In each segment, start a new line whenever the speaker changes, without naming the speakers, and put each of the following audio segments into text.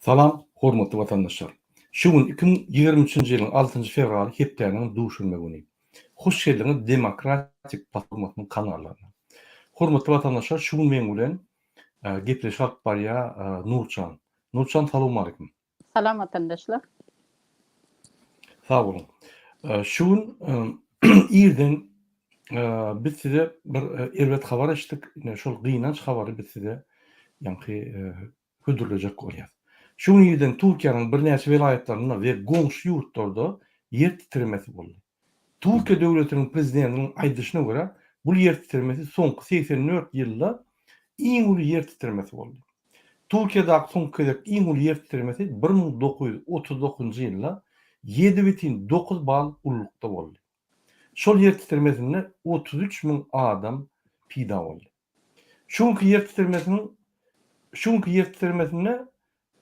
Salam hormatly watandaşlar. Şu gün 2023-nji ýylyň altynjy fewraly hepdäniň duşenbe güni. Hoş geldiňiz Demokratik platformasynyň kanallaryna. Hormatly watandaşlar şu gün meň bilen gepleşik alyp barýar Nurjan. Nurjan salowmaleýkim.
Salam watandaşlar.
Sag boluň. Şu gün irden biz size bir erbet habar eşitdik. Ine şol gynanç habary biz size ýaňky hödürlejek bolýas. Şu gün irden Türkiýäniň birnäçe welaýatlarynda we goňşy ýurtlarda ýer titremesi boldy. Türkiýe döwletiniň prezidentiniň aýdyşyna görä, bul ýer titremesi soňky 84 ýylda iň uly ýer titremesi boldy. Türkiýedäki soňky gezek iň uly ýer titremesi 1939-njy ýylda 7,9 bal ululykda boldy. Şol ýer titremesinde 33 müň adam pida boldy. Şu günki ýer titremesiniň şu günki ýer titremesinde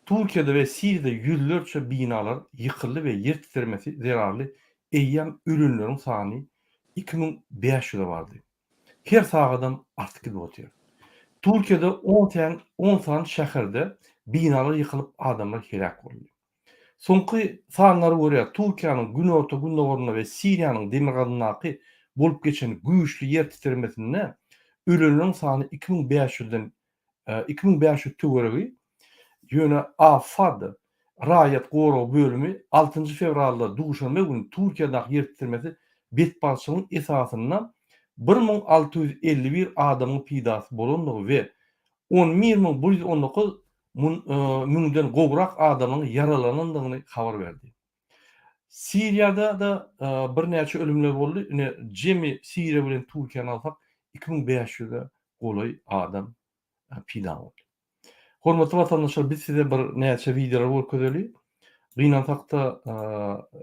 Türkiýede we Siriýada ýüzlerçe binalar ýykyldy we ýer titremesi zerarly eýýäm ölenleriň sany 2500-e bardy. Her sagadam artyp gidip otyr. Türkiýede on sän on sany şäherde binalar ýykylyp adamlar heläk boldy. Soňky sanlara görä, Türkiýäniň günorta-gündogarynda we Siriýanyň demirgazyndaky bolup geçen güýçli ýer titremesinde ölenleriň sany 2500-den 2500 töweregi, ýöne AFAD raýat goragy bölümi altynjy fewralda duşenbe güni Türkiýedäki ýer titremesi betbagtçylygyň esasynda 1651 adamyň pidasy bolandygy we 11119 müňden gowrak adamyň ýaralanandygyny habar berdi. Siriýada-da birnäçe ölümler boldy. Ine, jemi Siriýa bilen Türkiýäni alsak, 2500-e golaý adam pida boldy. Hormatly watandaşlar, biz size bir näçe wideolar görkezeli. Gynansakda,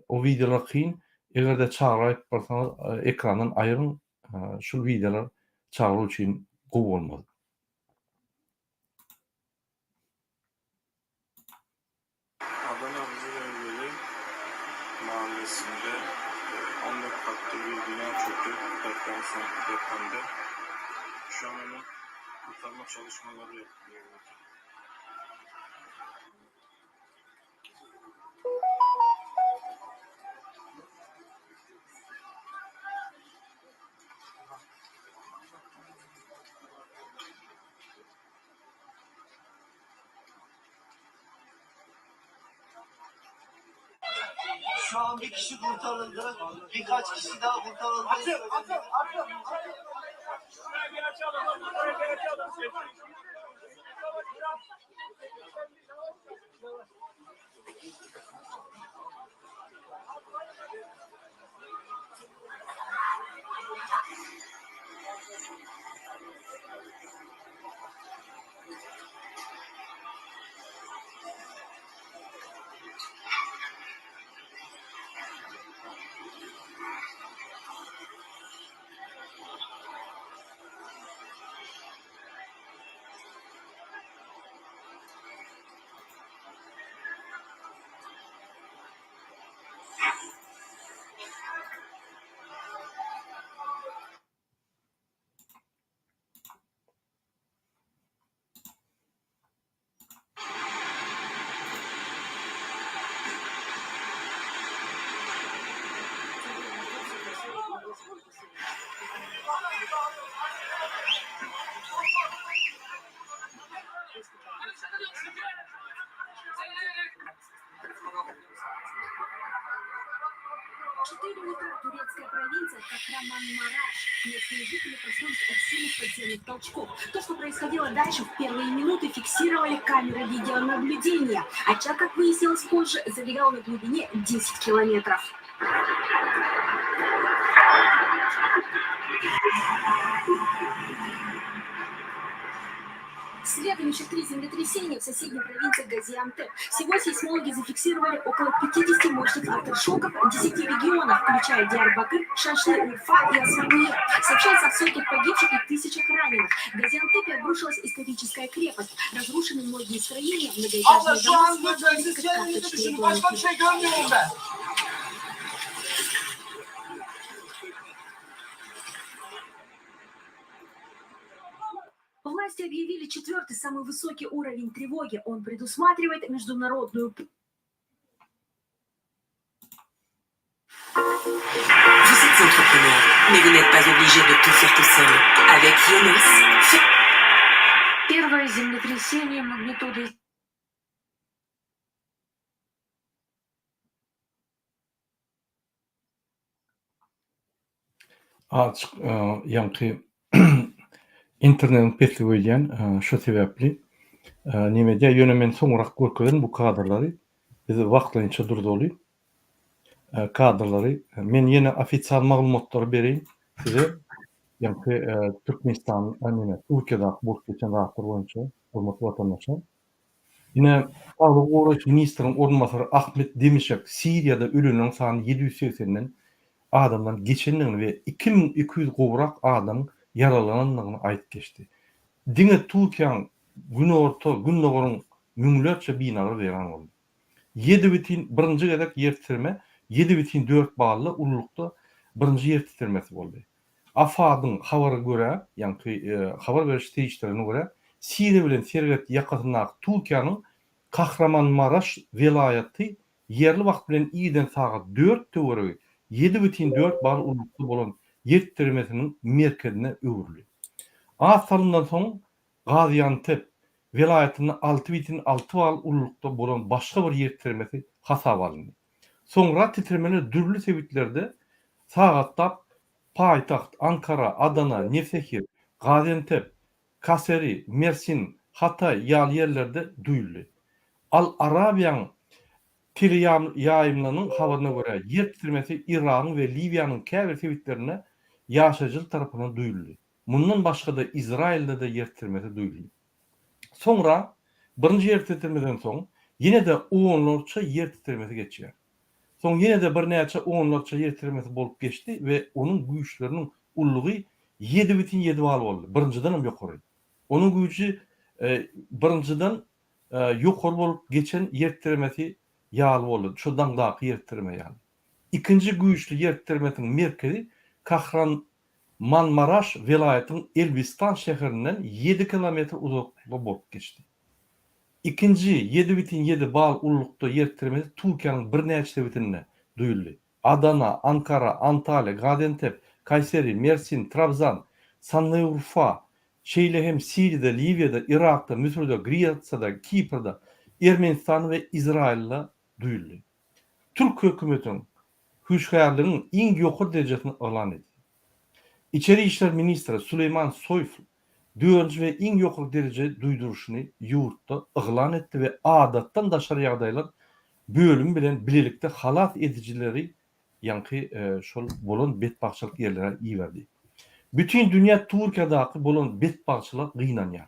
o wideolar kyn. Eger-de çagalar aýyp barsaňyz, ekrandan aýryň. Şul wideolar çagalar üçin gowy bolmaz.
Adana Hızırevleri mahallesinde 14 katlı bir bina çöktü deprem son depremde. Şu an onun kurtarma çalışmaları yapılıyor orada.
Şu an bir kişi kurtarıldı. Birkaç kişi daha kurtarıldı.
Четыре утра турецкая провинция Кахраман-Мараш. Местные жители проснулись от сильных подземных толчков. То, что происходило дальше, в первые минуты фиксировали камеры видеонаблюдения. Очаг, как выяснилось позже, залегал на глубине 10 километров. Следом еще три землетрясения в соседней провинции Газиантеп. Всего сейсмологи зафиксировали около 50 мощных авторшоков в 10 регионах, включая Диарбакыр, Шашлы, Уфа и Османие. Сообщается о сотнях погибших и тысячах раненых. В Газиантепе обрушилась историческая крепость. Разрушены многие строения,
Abla
многоэтажные
şu
дома
an lütfen
складывались
siz
как
kendinizi
карточные
düşünün. Başka bir
домики.
şey görmüyorum ben.
Власти объявили четвертый самый высокий уровень тревоги. Он предусматривает международную
Vous êtes entrepreneur, mais vous n'êtes pas obligé de tout faire tout seul. Avec Yonos,
Первое землетрясение магнитудой
Azjyk ýaňky internetiň pesligi öýdýän, şo sebäpli neme edýär. Ýöne men soňrak görkezerin bu kadrlary. Biz wagtlaýynça durzaly kadrlary. Men ýene ofisial maglumatlary bereýin size. Ýaňky Türkmenistan, neme, Türkiýedäki bolup geçen zatlar boýunça, hormatly watandaşlar. Ine, saglygy goraýyş ministriniň orunbasary Ahmet Demişek Siriýada ölenleriň sany 780 den adamdan geçendigini we 2200 gowrak adamyň ýaralanandygyny aýdyp geçdi. Diňe Türkiýäniň günorta, gündogaryň müňlerçe binalary weýran boldy. Ýedi bitin birinji gezek ýer titreme 7,4 bally ululykda birinji ýer titremesi boldy. AFAD-yň habara görä, ýaňky habar beriş serişdelerine görä, Siriýa bilen serhet ýakasyndaky Türkiýäniň Kahramanmaraş welaýaty ýerli wagt bilen irden sagat dört töweregi 7,4 bal ululykda bolan ýer titremesiniň merkezine öwrüldi. Az salymdan soň Gaziantep welaýatynda 6,6 bal ululykda bolan başga bir ýer titremesi hasaba alyndy. Soňra titremeler dürli sebitlerde sagatlap paýtagt Ankara, Adana, Newsehir, Gaziantep, Kaseri, Mersin, Hataý ýaly ýerlerde duýuldy. Al Arabiýanyň teleýaýlymlarynyň habaryna görä, ýer titremesi Yragyň we Liwiýanyň käbir sebitlerinde ýaşaýjylar tarapyndan duýuldy. Mundan başga-da Izraýylda-da ýer titremesi duýuldy. Soňra, birinji ýer titremeden soň, ýene-de onlarça ýer titremesi geçýär. Soň ýene-de birnäçe onlarça ýer titremesi bolup geçdi we onuň güýçleriniň ululygy 7,7 bal boldy, birinjiden hem ýokary. Onuň güýji birinjiden ýokary bolup geçen ýer titremesi ýaly boldy, şo daňdaky ýer titreme ýaly. Ikinji güýçli ýer titremesiniň merkezi Kahran Manmaraş welaýatyň Elbistan şäherinden ýedi kilometr uzaklykda bolup geçdi. Ikinji 7,7 bal ululykda ýer titremesi Türkiýäniň birnäçe sebitinde duýuldy. Adana, Ankara, Antalýa, Gaziantep, Kaýseri, Mersin, Trabzan, Sanlyurfa, şeýle hem Siriýada, Liwiýada, Yrakda, Müsürde, Gresiýada, Kiprde, Ermenistanda we Izraýylda duýuldy. Türk hökümetiniň hüşgärligiň iň ýokary derejesini yglan etdi. Içeri işler ministri Süleýman Soýfl dördünji we iň ýokary dereje duýduryşyny ýurtda yglan etdi we adatdan daşary ýagdaýlar bölümi bilen bilelikde halas edijileri ýaňky şol bolan betbagtçylyk ýerlere iberdi. Bütin dünýä Türkiýadaky bolan betbagtçylyga gynanýar.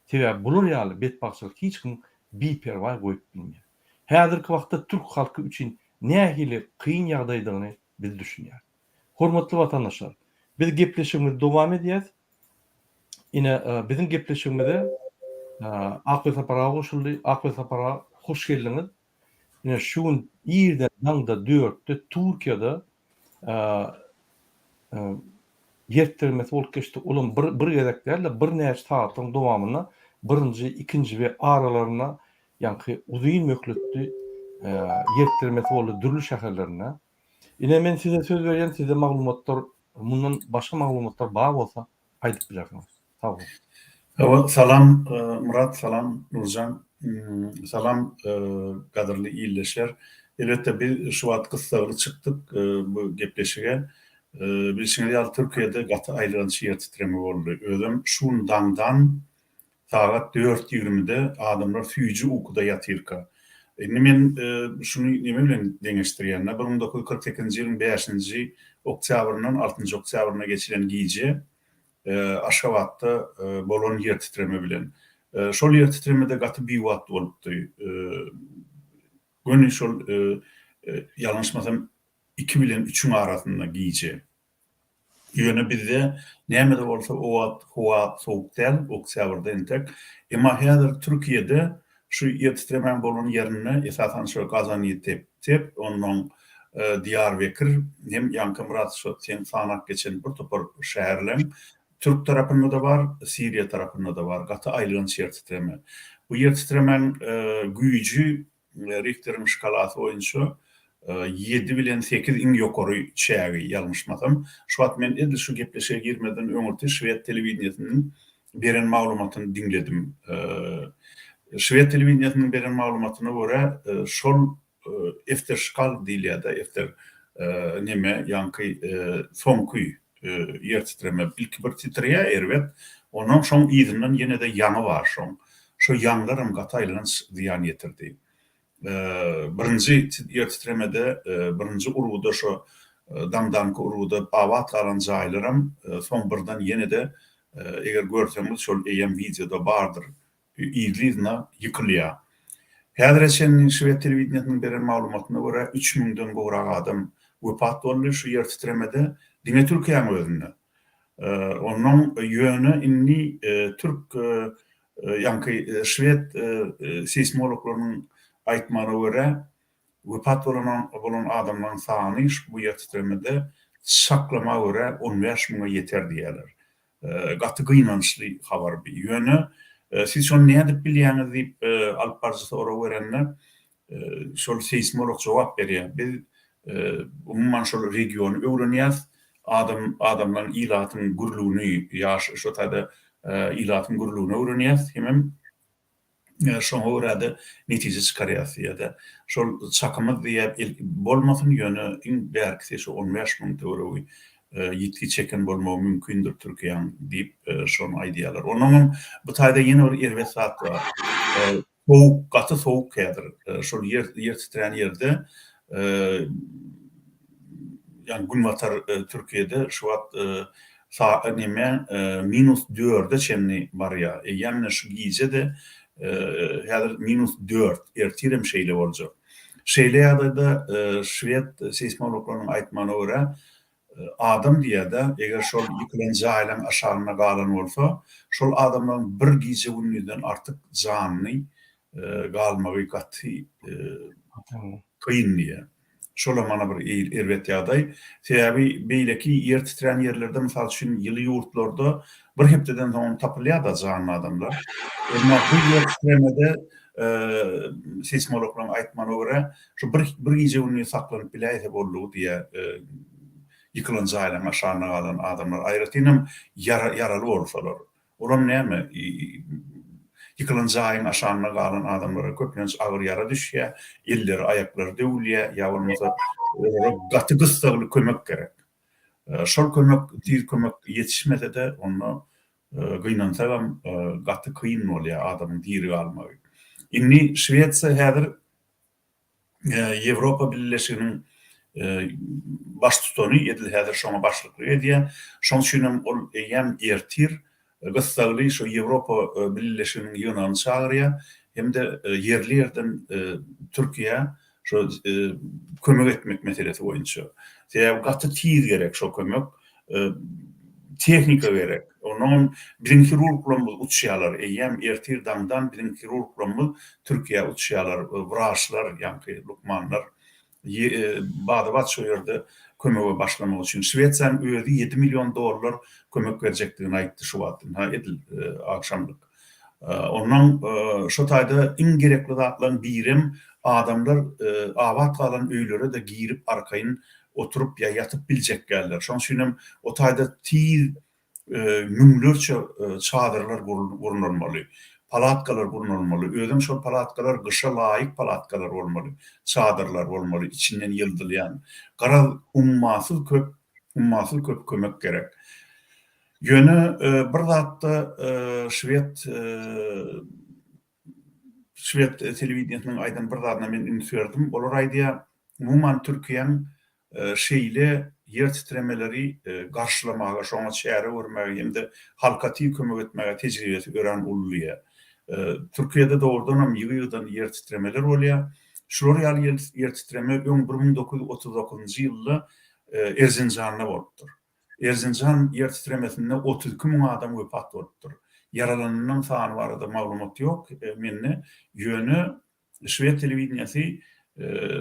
Sebäbi bular ýaly betbagtçylyk hiç kim biperwaý goýup bilmeýär. Häzirki wagtda türk halky üçin nähili kyn ýagdaýdygyny biz düşünýäris. Hormatly watandaşlar, biz gepleşigimizi dowam edýäs. Ine, biziň gepleşigimize Akgül Sapar aga goşuldy. Akgül Sapar aga, hoş geldiňiz. Ine, şu gün irden daňda dörtde Türkiýede ýer titremesi bolup geçdi. Olam bir bir gezek däl-de, birnäçe sagatlaryň dowamynda birinji, ikinji we aralarynda ýaňky uzyn möhletli ýer titremesi boldy dürli şäherlerinde. Ine, men size söz berýän, sizde maglumatlar, mundan başga maglumatlar bar bolsa aýdyp bilersiňiz. Sag boluň.
Hawa, salam Myrat, salam Nurjan, salam gadyrly ildeşler. Elbetde biz şu wagt gyssagly çykdyk bu gepleşige. Bilşiňiz ýaly Türkiýede gaty aýylganç ýer titreme boldy. Özem şu gün daňdan sagat dört ýigrimide adamlar süýji ukuda ýatyrka. Indi men şuny neme bilen deňeşdirýän-de, 1948-nji ýylyň bäşinji oktýabryndan altynjy oktýabryna geçilen gije Aşgabatda bolan ýer titreme bilen. Şol ýer titreme-de gaty biwagt bolupdy. Göni şol ýalňyşmasam iki bilen üçüň arasynda gije. Ýöne bizde näme-de bolsa o wagt howa sowuk däl, oktýabrda entek. Emma häzir Türkiýede şu ýer titremäň bolan ýerinde esasan şu Gazanitep, onnoň Diýarbekir hem ýaňky Myrat şo sen sanap geçen bir topar şäherleň. Türk tarapynda-da bar, Siriýa tarapynda-da bar. Gaty aýylganç ýer titreme. Bu ýer titremäň güýji Rihteriň şkalasy boýunça ýedi bilen sekiz iň ýokary çägi, ýalňyşmasam. Şu wagt men edil şu gepleşige girmezden öňürti şwed telewideniýesiniň beren maglumatyny diňledim. Şwed telewideniýesiniň beren maglumatyna görä, şol efterşkal diýilýär-de, efter neme, ýaňky soňky ýer titreme ilki bir titreýär erbet, onnoň şoň yzyndan ýene-de ýaňy bar şoň. Şo ýaňlaram gaty aýylganç zyýan ýetirdi. Birinji ýer titremede, birinji urguda şo daňdanky urguda abat galan jaýlaram soň birden ýene-de eger görseňiz şol eýýäm wideoda bardyr, yzly-yzyna ýykylýar. Häzire çenli şwed telewideniýesiniň beren maglumatyna görä, üç müňden gowrak adam wepat boldy şu ýer titremede, diňe Türkiýäň özünde. Onnoň ýöne indi türk ýaňky şwed seýsmologlarynyň aýtmagyna görä, wepat bolan bolan adamlaryň sany bu ýer titremede çaklama görä on bäş müňe ýeter diýýärler. Gaty gynançly habar bi. Ýöne siz şony nädip bilýäňiz diýip alyp baryjy sorag berende şol seýsmolog jogap berýär. Biz umuman şol regiony öwrenýäs. Adam adamlaryň ilatyň gürlügini ýaş şo taýda ilatyň gürlügini öwrenýäs hemem Şoňa görä-de netije çykarýas diýýär-de. Şol çakymyz diýýär, bolmasyn, ýöne iň bärkisi şu 15 müň töweregi ýitgi çeken bolmagy mümkindir Türkiýäň diýip, şony aýdýarlar. Onnoňam bu taýda ýene bir erbet zat bar. Sowuk, gaty sowuk häzir. Şol ýer ýer titrän ýerde ýagny günbatar Türkiýede şu wagt sa neme minus dörde çenli barýar. Eýýäm ine şu gije-de häzir minus dört, ertirem şeýle boljak. Şeýle ýagdaýda şwed seýsmologlarynyň aýtmagyna görä, adam diýýär-de, eger şol ýykylan jaýlaryň aşagynda galan bolsa, şol adamlaryň bir gije-gündizden artyk janyny galmagy gaty kyn diýýär. Şolam mana bir erbet ýagdaý. Sebäbi beýleki ýer titrän ýerlerde, mysal üçin, ýyly ýurtlarda bir hepdeden soňam tapylýar-da janly adamlar. Emma bu ýer titremede seýsmologlaryň aýtmagyna görä, şu bir bir gije-gündiz saklanyp biläýse boldugy diýýär ýykylan jaýlaryň aşagynda galan adamlar, aýratynam ýaraly bolsalar. Olam näme, ýykylan jaýyň aşagynda galan adamlara köplenç agyr ýara düşýär, elleri, aýaklary döwülýär, ýa bolmasa olara gaty gyssagly kömek gerek. Şol kömek, tiz kömek ýetişmese-de, onda gynansagam gaty kyn bolýar adamyň diri galmagy. Indi Şwesiýa häzir Ýewropa Bileleşiginiň baştutany edil häzir şoňa başlyklyk edýär. Şonuň üçin hem ol eýýäm ertir gyssagly şu Ýewropa Bileleşiginiň ýygnagyny çagyrýar hem-de ýerli-ýerden Türkiýä şu kömek etmek meselesi boýunça. Sebäbi gaty tiz gerek şo kömek. Tehnika gerek. Onnoňam biziň hirurglarymyz uçýarlar. Eýýäm ertir daňdan biziň hirurglarymyz Türkiýä uçýarlar. Wraçlar, ýaňky lukmanlar bada-bat şo ýerde kömege başlamak üçin. Şwesiýanyň özi ýedi million dollar kömek berjekdigini aýtdy şu wagt, ynha edil agşamlyk. Onnoň şo taýda iň gerekli zatlaryň birem adamlar abat galan öýlere-de girip arkaýyn oturyp ýa ýatyp biljek däldir. Şonuň üçin hem o taýda tiz müňlerçe çadyrlar gurnalmaly, palatkalar gurnalmaly. Özem şol palatkalar gyşa laýyk palatkalar bolmaly, çadyrlar bolmaly, içinden ýyldylýan. Garaz, ummasyz köp, ummasyz köp kömek gerek. Ýöne bir zatda şwed Şwed telewideniýesiniň aýdan bir zadyna men üns berdim. Olar aýdýar, umuman Türkiýäň şeýle ýer titremeleri garşylamaga, şoňa çäre görmäge hem-de halka tiz kömek etmäge tejribesi örän uly diýýär. Türkiýede dogrudanam ýygy-ýygydan ýer titremeler bolýar. Şular ýaly ýer titreme öň 1939-njy ýylda Erzinjanda bolupdyr. Erzinjan ýer titremesinde 32 müň adam wepat bolupdyr. Ýaralananlaryň sany barada maglumat ýok mende, ýöne şwed telewideniýesi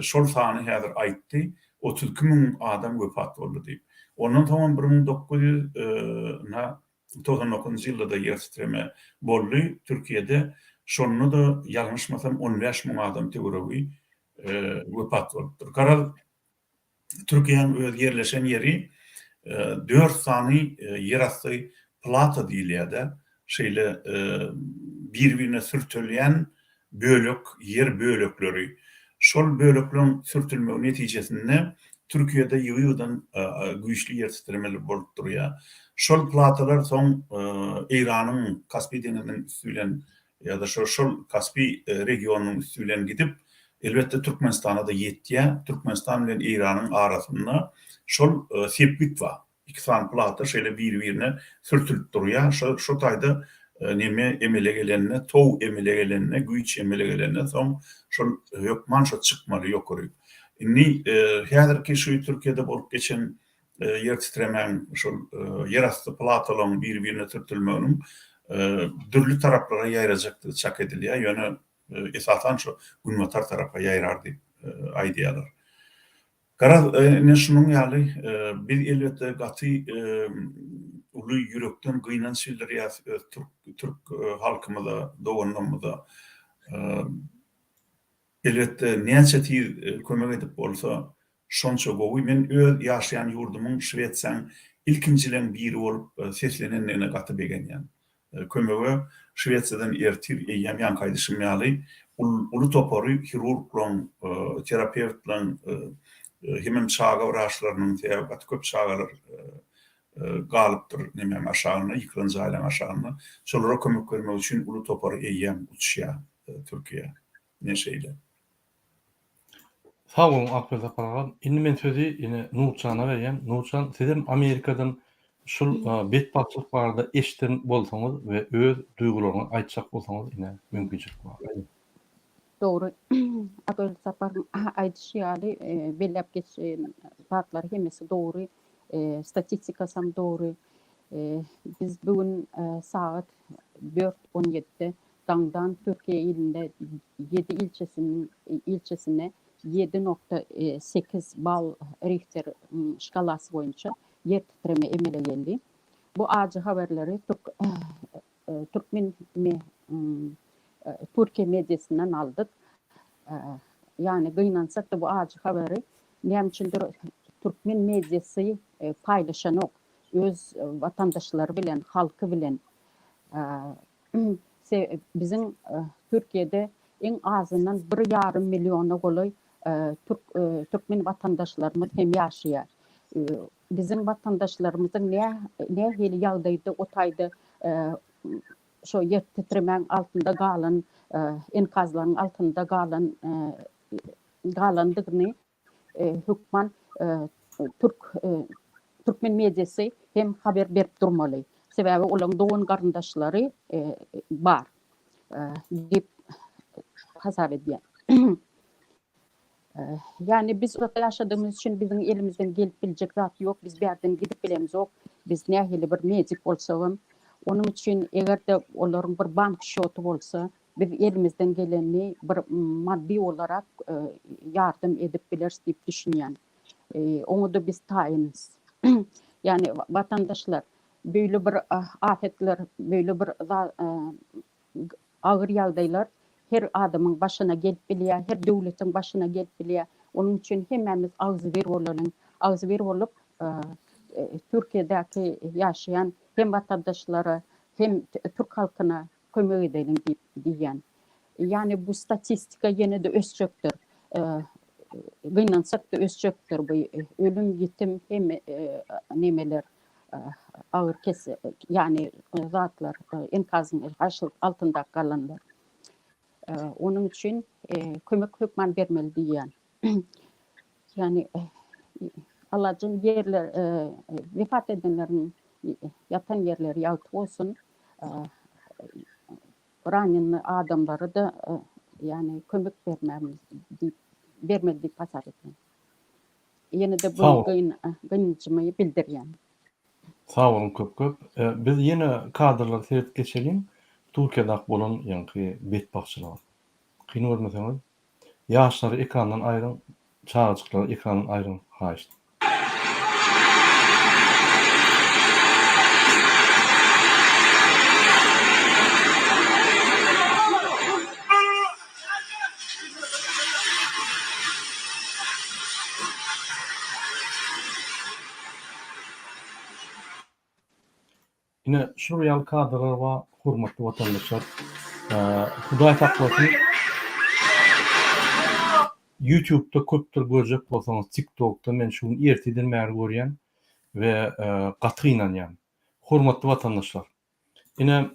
şol sany häzir aýtdy, 32 müň adam wepat boldy diýip. Ondan soňam 1900 na. 99-njy ýylda-da ýer titreme boldy Türkiýede. Şonda-da ýalňyşmasam 15 müň adam töweregi wepat bolupdyr. Garaz, Türkiýäniň öz ýerleşen ýeri dört sany ýerasty plata diýilýär-de, şeýle bir-birine sürtülýän bölek, ýer bölekleri. Şol bölekleriň sürtülmegi netijesinde Türkiýede ýygy-ýygydan güýçli ýer titremeler bolup durýar. Şol platalar soň Eýranyň Kaspi deňziniň üsti bilen ýa-da şo şol Kaspi regionynyň üsti bilen gidip, elbetde Türkmenistana-da ýetýär. Türkmenistan bilen Eýranyň arasynda şol sepgit bar. Iki sany plata şeýle biri-birine sürtülip durýar. Şo şo taýda neme emele gelende, tow emele gelende, güýç emele gelende soň şol hökman şo çykmaly ýokary. Indi häzirki şu Türkiýede bolup geçen ýer titremäň, şol ýerasty platalaryň biri-birine sürtülmeginiň dürli taraplara ýaýrajakdygy çak edilýär, ýöne esasan şo günbatar tarapa ýaýrar diýip aýdýarlar. Garaz, ine şunuň ýaly biz elbetde gaty uly ýürekden gynanç bildirýäris öz türk türk halkymyza, doganlarymyza. Elbetde näçe tiz kömek edip bolsa Şonça gowy. Men öz ýaşaýan ýurdumyň Şwesiýaň ilkinjileň biri bolup seslenendigine gaty begenýän. Kömege Şwesiýadan ertir eýýäm ýaňky aýdyşym ýaly uly topary hirurglaň, terapewtlaň hemem çaga wraçlarynyň, sebäbi gaty köp çagalar galypdyr nemäň aşagynda, ýykylan jaýlaň aşagynda. Şolara kömek bermek üçin uly topary eýýäm uçýar Türkiýä. Ine şeýle.
Sag boluň Akberdi Sapar aga. Indi men sözi ýene Nurjana berýän. Nurjan sizem Amerikadan şul betbagtçylyk barada eşden bolsaňyz we öz duýgularyňyzy aýtjak bolsaňyz ine mümkinçilik bar. Aýdyň.
Dogry. Akberdi Saparyň aýdyşy ýaly belläp geçen zatlary hemmesi dogry. Statistikasam dogry. Biz bu gün sagat dört on ýedide Daňdan Türkiýe ilinde ýedi ilçesiniň ilçesinde 7.8 bal Rihter şkalasy boýunça ýer titreme emele geldi. Bu ajy habarlary türk türkmen Türkiýe mediasyndan aldyk. Ýagny gynansak-da bu ajy habary näme üçindir türkmen mediasy paýlaşanok öz watandaşlary bilen, halky bilen. Biziň Türkiýede iň azyndan bir ýarym milliona golaý türk türkmen watandaşlarymyz hem ýaşaýar. Biziň watandaşlarymyzyň nähili ýagdaýda o taýda şo ýer titremäň altynda galan enkazlaryň altynda galan galandygyny hökman türk türkmen mediasy hem haber berip durmaly. Sebäbi olaryň dogan garyndaşlary bar diýip hasap edýän. Ýani biz uzakda ýaşadygymyz üçin biziň elimizden gelip biljek zat ýok. Biz bärden gidip bilemzok. Biz nähili bir medik bolsagam. Onuň üçin eger-de olaryň bir bank şoty bolsa, Biz elimizden gelenini bir maddy olarak ýardam edip bileris diýip düşünýän. Oňa-da biz taýynys. Ýagny watandaşlar, beýle bir afetler, beýle bir agyr ýagdaýlar her adamyň başyna gelip bilýär, her döwletiň başyna gelip bilýär. Onuň üçin hemmämiz agzybir bolalyň. Agzybir bolup, Türkiýedäki ýaşaýan hem watandaşlara, hem türk halkyna kömek edeliň diýip diýýän. Ýagny bu statistika ýene-de ösjekdir. Gynansak-da ösjekdir bu ölüm, ýitim hemme nemeler agyr kes ýagny zatlar enkazyň altynda galanlar. Onuň üçin kömek hökman bermeli diýýän. Ýagny Allajan ýerler wepat edenleriň ýatan ýerleri ýagty bolsun. Ranenny adamlara-da ýagny kömek bermämiz diýip bermeli diýip hasap edýän. Ýene-de bu gynanjymy bildirýän.
Sag boluň köp köp. Biz ýene kadrlara seredip geçeliň. Türkiýedäki bolan ýaňky betbagtçylyga. Kyn görmeseňiz. Ýaşlary ekrandan aýryň çagajyklary ekrandan aýryň haýyşt. Ine şular ýaly kadrlar bar hormatly watandaşlar. Hudaý saklasyn. Ýutubda köpdür görjek bolsaňyz TikTokda men şu gün ertirden bäri görýän we gaty gynanýan. Hormatly watandaşlar. Ine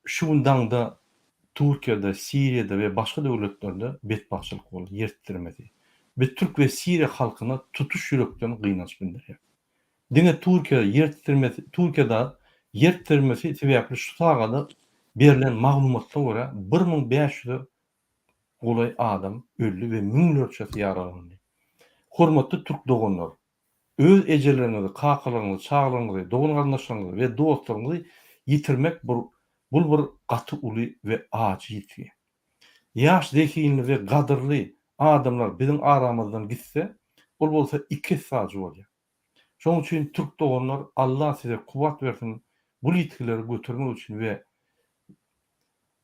şu gün daňda Türkiýede, Siriýada we başga döwletlerde betbagtçylyk boldy, ýer titremesi. Biz türk we siriýa halkyna tutuş ýürekden gynanç bildirýäris. Diňe Türkiýe ýer titremesi Türkiýede ýer titremesi sebäpli şu sagada berlen maglumatlara görä 1500-e golaý adam öldi we müňlerçesi ýaralandy. Hormatly türk doganlar, öz ejeleriňizi, kakalaryňyzy, çagalaryňyzy, dogan-garyndaşlaryňyzy we dostlaryňyzy ýitirmek bul bul bir gaty uly we ajy ýitgi. Ýaş zehinli we gadyrly adamlar biziň aramyzdan gitse, ol bolsa iki esse ajy bolýar. Şonuň üçin türk doganlar Allah size kuwwat bersin bul ýitgileri götermek üçin we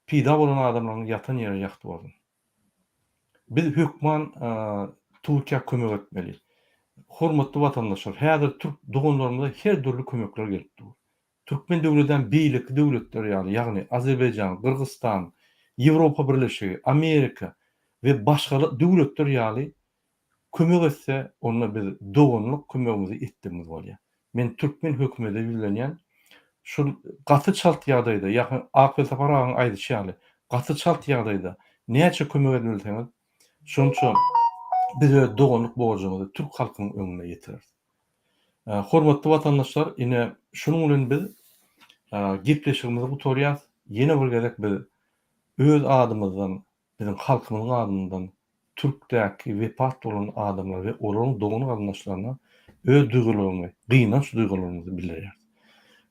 pida bolan adamlaryň ýatan ýeri ýagty bolsun. Biz hökman Türkiýä kömek etmeli. Hormatly watandaşlar häzir türk doganlarymyza her dürli kömekler gelip dur. Türkmen döwledem beýleki döwletler ýaly, ýagny Azerbaýjan, Gyrgyzstan, Ýewropa Birleşigi, Amerika we başga döwletler ýaly kömek etse, onda biz doganlyk kömegimizi etdigimiz bolýar. Men türkmen hökümede ýüzlenýän, şul gaty çalt ýagdaýda, ýagny Ak Welsapar agaň aýdyşy ýaly, gaty çalt ýagdaýda näçe kömek edibilseňiz, şonça biz öz doganlyk borjumyzy türk halkynyň öňünde ýetireris. Hormatly watandaşlar, ine, şunuň bilen biz gepleşigimizi gutarýas. Ýene bir gezek biz öz adymyzdan, biziň halkymyzyň adyndan Türkdäki wepat bolan adamlara we olaryň dogan-garyndaşlaryna öz duýgularymyzy, gynanç duýgularymyzy bildirýäris.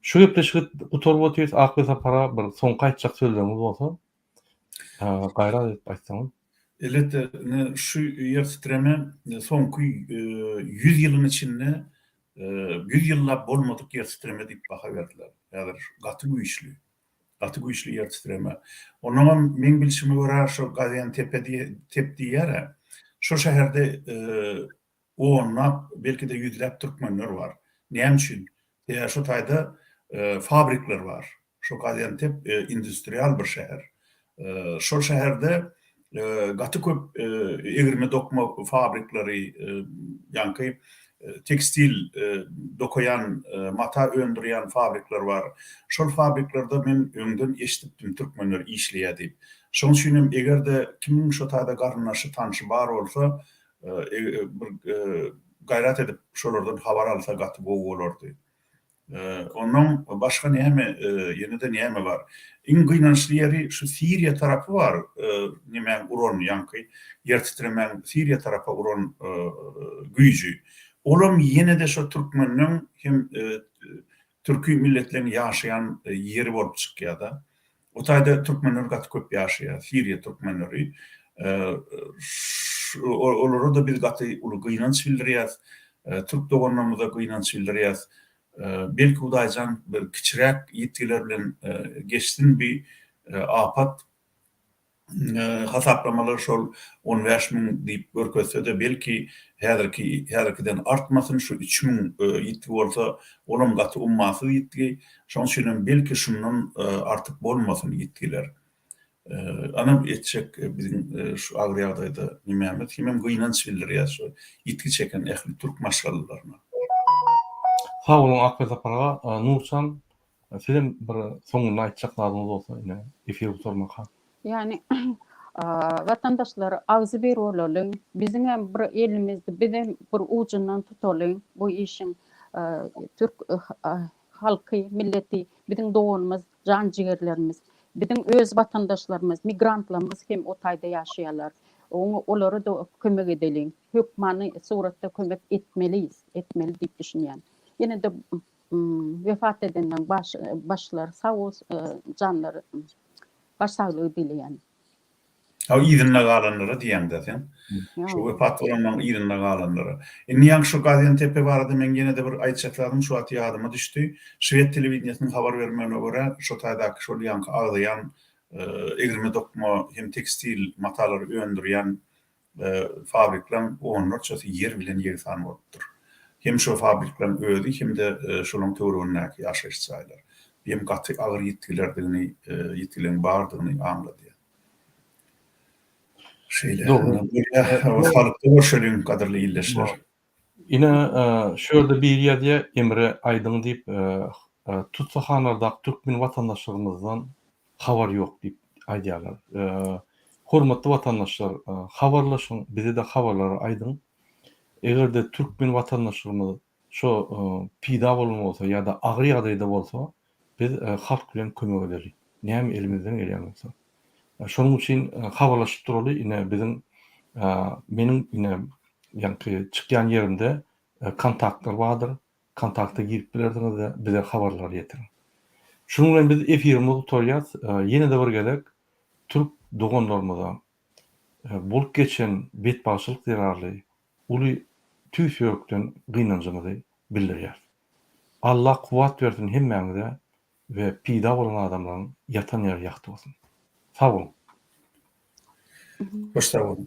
Şu gepleşigi gutaryp otyrys. Akbel Sapara bir soňky aýtjak sözleriňiz bolsa, gaýrat edip aýtsaňyz.
Elbetde, ine, şu ýer titreme soňky ýüz ýylyň içinde ýüz ýyllap bolmadyk ýer titreme diýip baha berdiler. Häzir gaty güýçli. Gaty güýçli ýer titreme. Onnoňam meň bilşime görä şo Gaziantepe tep diýýär-ä. Şo şäherde onlap, belki-de ýüzläp türkmenler bar. Näme üçin? Sebäbi şo taýda fabrikler bar. Şo Gaziantep industrial bir şäher. Şol şäherde gaty köp egirme-dokma fabrikleri, ýaňky tekstil dokaýan, mata öndürýän fabrikler bar. Şol fabriklerde men öňden eşidipdim türkmenler işleýär diýip. Şonuň üçin hem eger-de kimiň şo taýda garyndaşy, tanşy bar bolsa, bir gaýrat edip şolardan habar alsa gaty gowy bolardy. Onnoň başga näme, ýene-de näme bar? Iň gynançly ýeri şu Siriýa tarapy bar, nemäň uran, ýaňky ýer titremäň Siriýa tarapa uran güýji. Olam ýene-de şo türkmenleň hem türki milletleň ýaşaýan ýeri bolup çykýar-da. O taýda türkmenler gaty köp ýaşaýar, Siriýa türkmenleri. Olara-da biz gaty uly gynanç bildirýäs. Türk doganlarymyza gynanç bildirýäs. Belki Hudaýjan bir kiçiräk ýitgiler bilen geçsin bi apat. Hasaplamalar şol 15 müň diýip görkezse-de, belki häzirki häzirkiden artmasyn, şu 3000 ýitgi bolsa, olam gaty ummasyz ýitgi. Şonuň üçin hem belki şundan artyk bolmasyn ýitgiler. Anam etjek biziň şu agyr ýagdaýda nimämiz, hemem gynanç bildirýäs şu ýitgi çeken ähli türk maşgalalaryna.
Sag boluň Akbel Sapar aga. Nurjan sizem bir soňunda aýtjak zadyňyz bolsa ine efir gutarmaka.
Ýagny watandaşlar agzybir bolalyň, biziňem bir elimizde bizem bir ujundan tutalyň bu işiň türk halky, milleti biziň doganymyz, jan jigerlerimiz. Biziň öz watandaşlarymyz, migrantlarymyz hem o taýda ýaşaýarlar. Oňa olara-da kömek edeliň. Hökmany suratda kömek etmeliyiz, etmeli diýip düşünýän. Ýene-de wefat edenleriň baş başlary sag bolsun, janlary baş saglygy dileýän.
Ha yzynda galanlara diýýäňdä sen. Şu wepat bolanlaryň yzynda galanlara. Indi ýaňky şu Gaziantepe barada meň ýene-de bir aýtjak zadym şu wagt ýadyma düşdi. Şwed telewideniýesiniň habar bermegine görä, şo taýdaky şol ýaňky agzaýan egirme-dokma hem tekstil matalary öndürýän fabriklaň onlarçasy ýer bilen ýegsan bolupdyr. Hem şo fabriklaň özi hem-de şolaň töweregindäki ýaşaýyş jaýlar. Hem gaty agyr ýitgilerdigini, ýitgileriň bardygyny aňladýar. Şeýle. Bolýar. Saglykda görşeliň, gadyrly ildeşler.
Ine, şu ýerde biri ýazýar, Emre aýdyň diýip, tussaghanardaky türkmen watandaşlarymyzdan habar ýok diýip aýdýarlar. Hormatly watandaşlar, habarlaşyň, bize-de habarlary aýdyň. Eger-de türkmen watandaşlarymyz şo pida bolan bolsa ýa-da agyr ýagdaýda bolsa, biz halk bilen kömek edeli. Näme elimizden gelýän bolsa. Şonuň üçin habarlaşyp duraly, ine biziň meniň ine ýaňky çykýan ýerimde kontaktlar bardyr. Kontakta girip bilersiňiz-de bize habarlary ýetiriň. Şunuň bilen biz efirimizi gutarýas. Ýene-de bir gezek türk doganlarymyza bolup geçen betbagtçylyk zerarly uly tüýs ýürekden gynanjymyzy bildirýäris. Allah kuwwat bersin hemmäňize we pida bolan adamlaryň ýatan ýeri ýagty bolsun. Sag boluň.
Hoş sag boluň.